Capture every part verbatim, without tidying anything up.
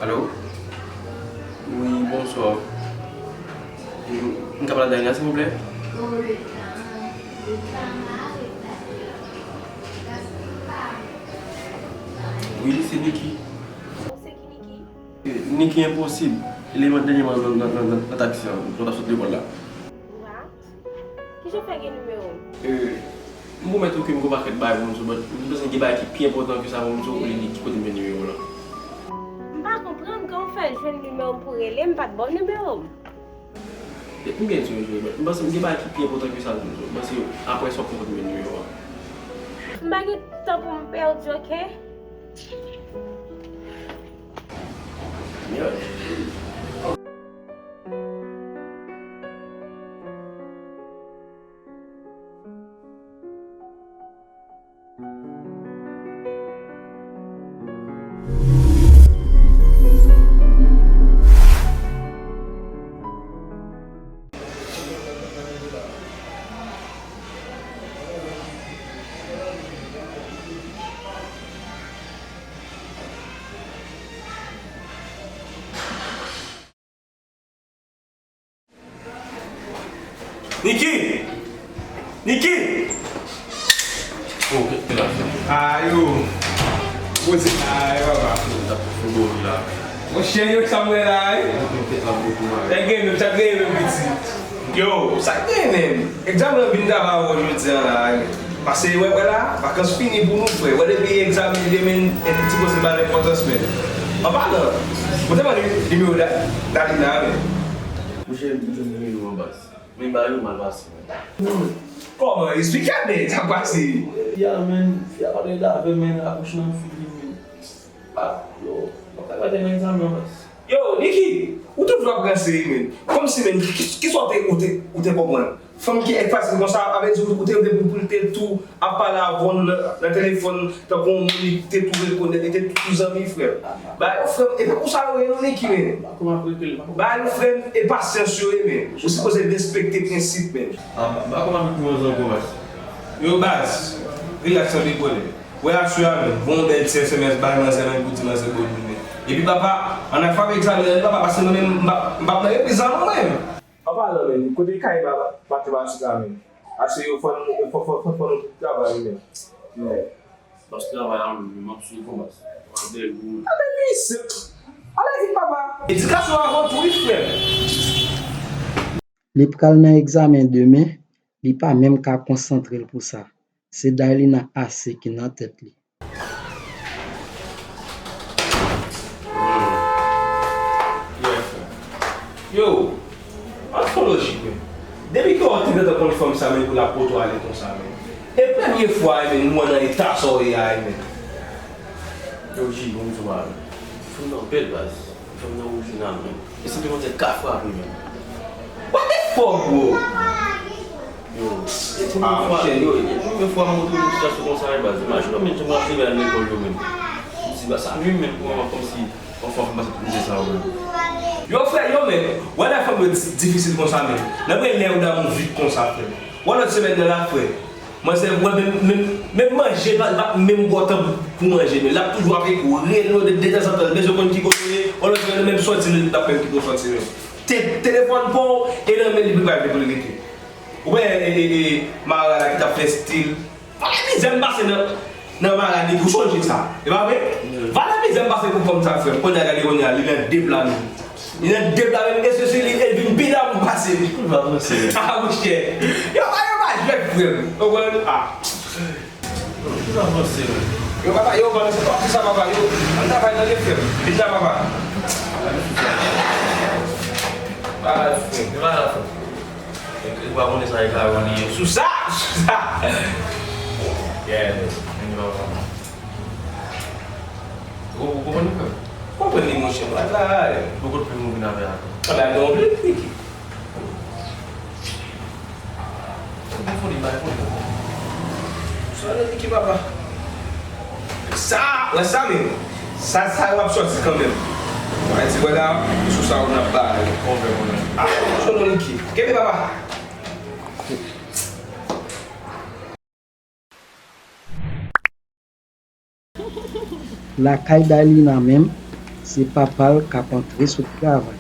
Alo? Wi, bonswa. M, m ka pale ak Dayna, silvouplè? Wi, se Niki. Niki enposib. Li mande dènyèman nan, nan, nan, nan, nan taksi an, lè w t ap sot lekòl la. What? Kijan w fè gen nimewo m? Euh, m pwomèt ou ke m gen yon pakèt bagay pou m di w, but m bezwen gen bagay ki pi enpòtan ke sa pou m di w, olye de ki kote m jwenn nimewo w lan. M pa konprann kòman w fè jwenn nimewo m pou rele m, m pa t ba w nimewo m. M gen nimewo w, but m panse m gen bagay ki pi enpòtan ke sa pou m di w. M panse apre sa w konn kote m jwenn nimewo a. M pa gen tan pou m pèdi, oke? Niki! Niki! Oh, kèt la. Ayo! Poze la, ayo, papa. Tap fè gwo ri la. Monchè, yo, sa m wè la, wi. Kèt la, bokou, man. Sa gen menm, sa gen menm, piti. Yo, sa gen menm? Egzamen an vin travay avè w jodi a la, wi. Pase, wè, wè la, vakans fini pou nou, frè. Wè, depi egzamen demen, ti koze pa enpòtans, men. An palan, ou te mande nimewo Da-, Dalina, men. Monchè, m jwenn nimewo an, baz. Men bagay yo mal pase, men. Kòman? Esplike, men, sa k pase? Ya, men, fi a pa t rele avè m, men, akouche nan figi m, men. Ah, yo, mwen pa ka gade nan egzamen an, baz. Yo, Niki, ou toujou ap ranse, wi, men. Kòmsi, men, ki, ki, kisa w te, ou te, ou te konprann? Fanm ki èk fasil konsa, avè di ou, ou te vle pou, pou l te tou ap pale avè w nan, nan telefòn, tankou yon moun li te tou rekonèt, li te tou zanmi, frè. Bagay yo, frè m, e pa konsa yo ye, non, Niki, men. Bagay yo, frè m, e pasyans yo ye, men. Ou sipoze respekte prensip, men. Ah, m pa konprann avèk nou ankò, baz. Yo, baz, rilaks, san depone. Wè aswè a menm, voye yon bèl ti S M S bay manzè menm pou di manzè bòn jounen. Epi papa, ann al frape egzamen an, papa, paske mwen menm, m p ap, m p ap nan repriz la non, mwen menm. An palan menm, kote kay pa, pa te pase la menm. Ase yo fò n, fò, fò, fò, fò nou travay menm. Men, baz, travay a menm, m ap swiv ou, baz. Anben, wi. Anben, wi, se, ale vit, papa. Edikasyon avan tou, wi, frè m. Li pral nan egzamen demen, li pa menm ka konsantre l pou sa. Se Daylina ase ki nan tèt li. Yo, ann fè lojik, men. Depi kilè w te gentan konn fanm sa, men, pou l ap poto ale konsa, men? E premye fwa, men, m wè nan eta sa w ye a, men. Yo, G, bon, m di w, fanm nan bèl, baz. Fanm nan orijinal, men. E se te yon nèg ka frape, men. What the fuck, bro? Yo, e premye fwa, yo, e premye fwa m montre yon sitiyasyon konsa, wi, baz. Imajine w, men, jan m raple al lekòl yo, men. M di, baz, sa menm, men, pou mwen, kòmsi, yon fwa, fè m pase tout mizè sa yo, men. Yo, frè, yo, men, wè lè fanm yo di-, difisil konsa, men. Nan premye lè yo damou vit konsa, frè. Wè lòt semèn nan la, frè. Manzè, wè, menm, menm, menm manje, l pa, l pa menm ba w tan pou, pou manje, men l ap toujou ap kouri, nou, de, detanzantan, l bezwen konn ki kote w ye, wè lòt semèn, menm sòti, l p ap menm kite w sòti, men. Te, telefòn pa w, e nan men li, li prepare pou l rete. Ou wè, e, e, e, Mara la ki t ap fè stil. Valè mizè m pase nan, nan Mara, Niki, ou sonje sa, e pa vre? Valè mizè m pase pou fanm sa, frè m. Kounye a, gade kounye a, li nan de pla menm. Li nan de pla menm, e se, se li, e vin pi damou pase m. Pou l pa panse. Ah, monchè. Yo pa, yo pa jwèt, frè m. Ou konprann? Ah. Pou l pa panse, men. Yo, papa, yo, papa, se pa sa, papa, yo. Ann travay nan lefèm. Vin la, papa. Bagay, frè. Yo pa la, frè. Ou pa konnen sa e ka yo li ye. Sou sa! Sou sa! Yeah, men. Ou konprann li, frè? Konprann li, monchè. Mwen la, eh. Bon, kot plim ou vin avè a? Ann al nan yon plim, Niki. Ou konprann li, bay, konprann. Sa nan Niki, papa. Sa, wè sa menm. Sa, sa yo ap sòti kanmenm. Mwen di, wè la, sou sa ou nan bay. Konprann, konprann. Ah, sou nan Niki. Kenbe, papa. Lakay Dalina menm, se papa l k ap antre sot travay.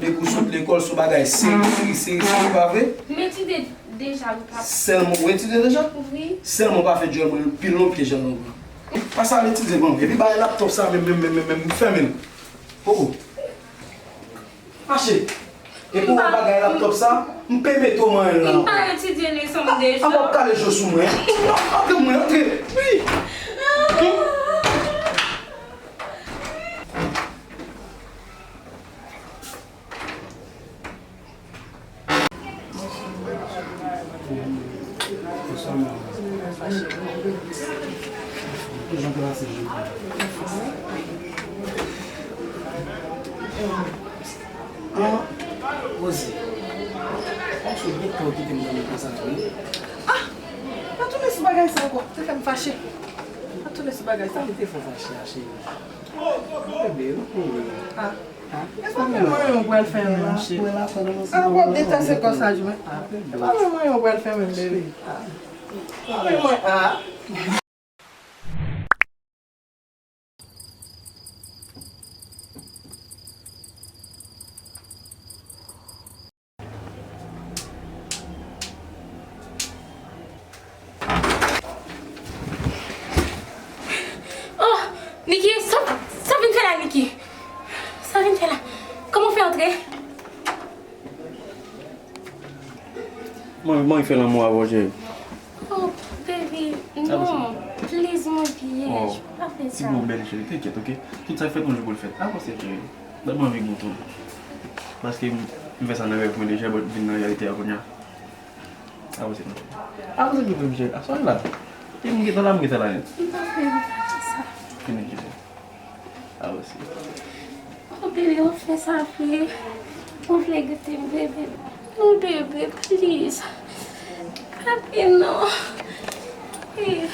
Depi w sot lekòl, se yon bagay seri, seri, seri, seri, pa vre? M etidye deja, m pa. Sèlman, ou etidye deja? Wi. Sèlman pa fè djòl mwen pi long ke jan nou pran. Pa sa al etidye, bon. Epi bagay laptòp sa, menm, menm, menm, menm, menm, m fèmen l. Oh, oh. Mache. Epi w wè bagay laptòp sa, m pe mete w manyen l nan. M pa etidye leson m deja. An w ap kale je w sou mwen. Antre mwen, antre. Wi. Ah, Rosie, m sou byen tan w kite m nan men konsa tou, wi. Ah! Pa tounen sou bagay sa ankò. Te fè m fache. Pa tounen sou bagay sa. Sa m te fè w fache a, cheri? Bebe, nou konnen. Ah. Ah. E pa menm manyen w pral fèmen m, cheri. Ah, w ap detase kò sa, jwenn. Ah, bebe. E pa menm manyen w pral fèmen m, bebe. Ah. E pa menm manyen, ah. Oh, Niki, sa, sa vin fè la, Niki? Sa vin fè la? Kòman w fè antre? Mwen, mwen fè lanmou avè w, cheri. Oh, baby, non. Please, mwen vyèj. Pa fè sa. Ti bon, bèl cheri, te kyèt, oke? Tout sa fèt yon jou pou l fèt. Avanse, cheri. Ban mwen anvi gou tou. Paske m, m fè sa nan rèv mwen deja, but vin nan reyalite a kounye a. Avanse, non. Avanse, vin, vin, cheri. Aswè la. E m gentan la, m gentan la nèt. M pa vle, m pa fè sa. Vini, cheri. Avanse. Oh, bebe, w ap fè sa vre? Ou vle gate m, bebe? Non, bebe, please. Papi, non. Eh.